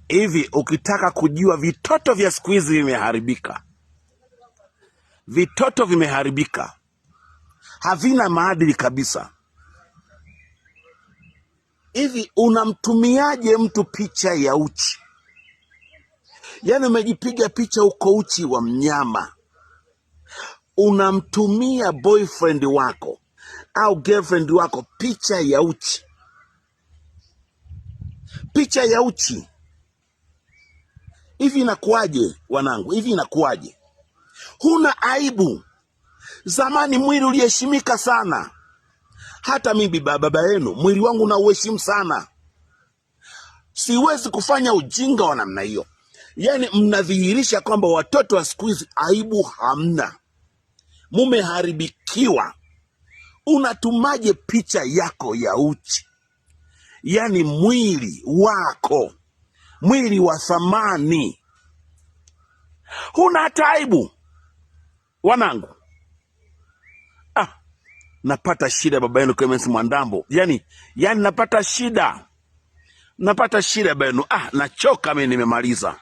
Hivi ukitaka kujua vitoto vya siku hizi vimeharibika, vitoto vimeharibika, havina maadili kabisa. Hivi unamtumiaje mtu picha ya uchi? Yaani umejipiga picha uko uchi wa mnyama, unamtumia boyfriend wako au girlfriend wako picha ya uchi, picha ya uchi. Hivi inakuwaje wanangu? Hivi inakuwaje? Huna aibu? Zamani mwili uliheshimika sana. Hata mimi baba yenu mwili wangu nauheshimu sana, siwezi kufanya ujinga wa namna hiyo. Yaani mnadhihirisha kwamba watoto wa siku hizi aibu hamna, mumeharibikiwa. Unatumaje picha yako ya uchi? Yaani mwili wako, mwili wa thamani, huna hata aibu wanangu. Ah, napata shida baba yenu Clemence Mwandambo, yani napata shida, napata shida baba yenu. Ah, nachoka mimi, nimemaliza.